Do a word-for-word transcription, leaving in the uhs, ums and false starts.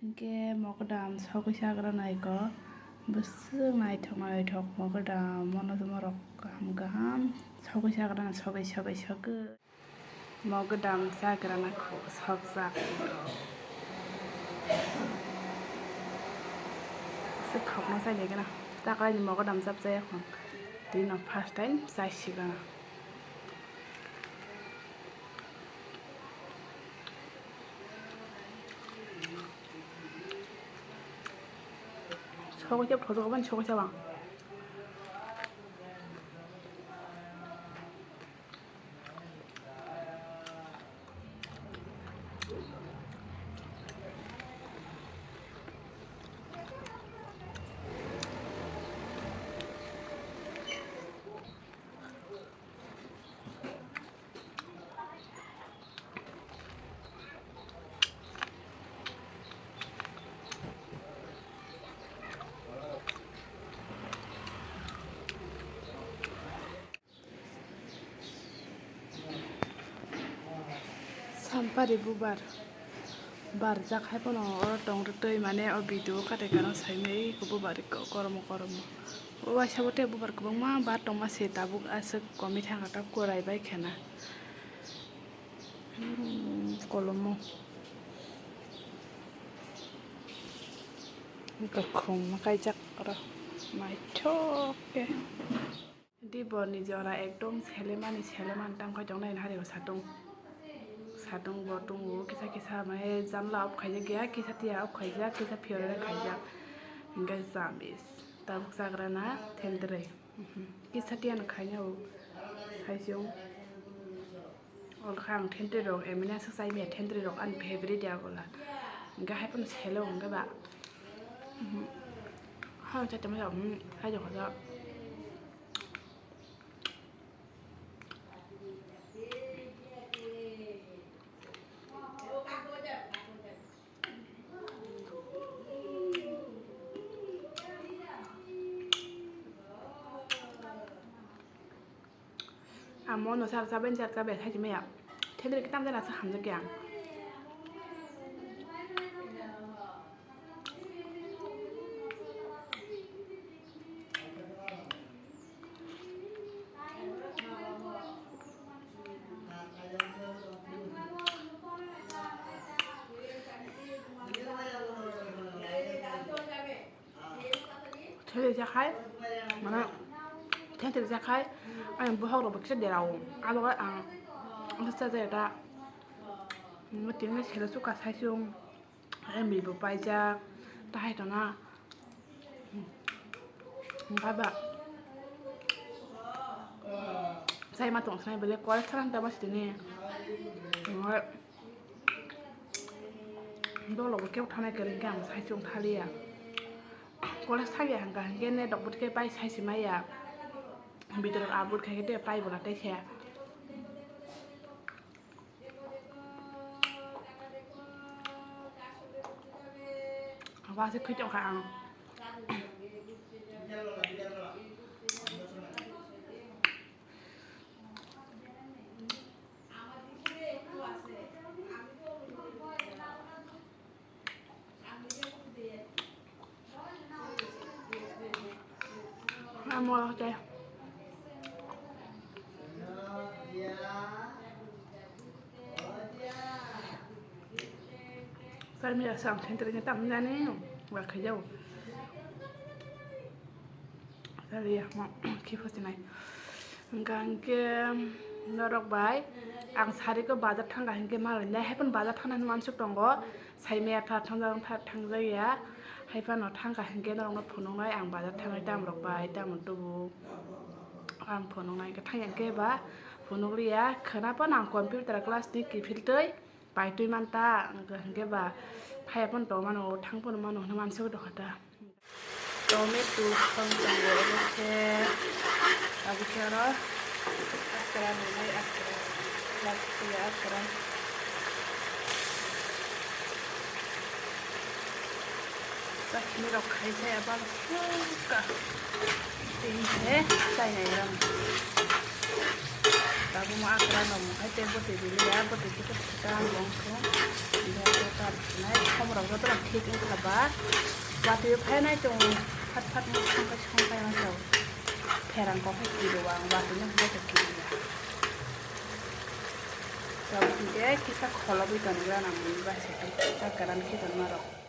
Hwnkhe mogodam sogwi chagra naikho, bwswk naithok naithok mogodam, mono morok kaham kaham sogwi chagra na sogwi sogwi sogwi. Mogodam chagra na kho sokjak. Se khokma chai nai gana. Taklaini mogodam chap chaya khong. Twi no first time chai sigra na. Sogwi chap thojo bani sogwi chap ang. Sampari bubar barjak hai phano oro tong twi mane o video o katai kano saimai bubar koromo koromo. O waisa bo tei bubar kwbangma bar tongma se tabuk aswk komi thangkha ta kwrai bai khena. Hmm, kolomo. Kwkhwrangma kaijak oro naithok khe. Di borni jora ekdom selemani seleman tangkhai tongnai hari o satung. Satung bo tongo kisa kisa mai janla off khaijak ya, kisa tiya off khaijak, kisa phiyore khaijak. Hingke jamis tabuk chagra na thentrwi. Mhm. Kisa tiya no khaina o saichung. Olkha ang thentrwi rok emini aswk chai maya thentrwi rok ani favorite ya gola. Hingke hai phano selo hingke ba. Mhm. Ha chaitama ya, mhm, hai jokha ja. Ang mono sar chabai sar chabai hai maya. Thentrwi kitam jana sa hamjakya ang. Thele jakhai, mana, thele jakhai, ani bohok rok bo kisa derao. Abo ang, ang sa jaya da. Tini selo suka sai sung. Embi bo paijak, tahai tongna. Baba. Sai ma tong sai bele kore saran ta bas tini. Dolo bo kebo thana kering kang sai chung thalia. Kore sai ya hangka hangke ne dok butke pai sai si maya. Bidor abut khai ke pai bola te se. Wa se khoi tong kha ang. Amo hote. Sar mila sang thentrwi tam nani wa khajao. Sariya mo khipo sinai. Hingka hingke norok bai ang sariko bazar thangka hingke malai nai hai phano bazar thangna hwnwi uansuk tongo. Saimaya tha thangjak tha thangjak ya. Hai phano thangka hingke norokno phunuknai ang bazar thangnai tamrok bai tamo tubu. Ang phunuknai hingke thangya hingke ba phunukliya khwna phano ang computer class ni kiphiltwi paitwi manta hingke ba phaiya phano tongmano thang phano mano hwnwi uansuk tongkha ta. Tomato thang tongo, obo khe, abo khe oro akra nunai akra, plastic akra. Chutney rok khai se abo phunukha. Tei khe chainai rang. Tabuk mo akra no mung khai tei bwtwi rili ya, bwtwi khe tei kwtal wng thung. Hwnkhe abo kar sinai khomrok jotono thik wngkha ba, watwi phainai chwng phat phat no songkhai songkhai ma chwng pherang kok khai kiri o ang watwi no joto kiri ya. Tabuk hwnkhe kisa kholobwi tonwi rw nang mung bai se khe kwtal kwran khe tonma rok.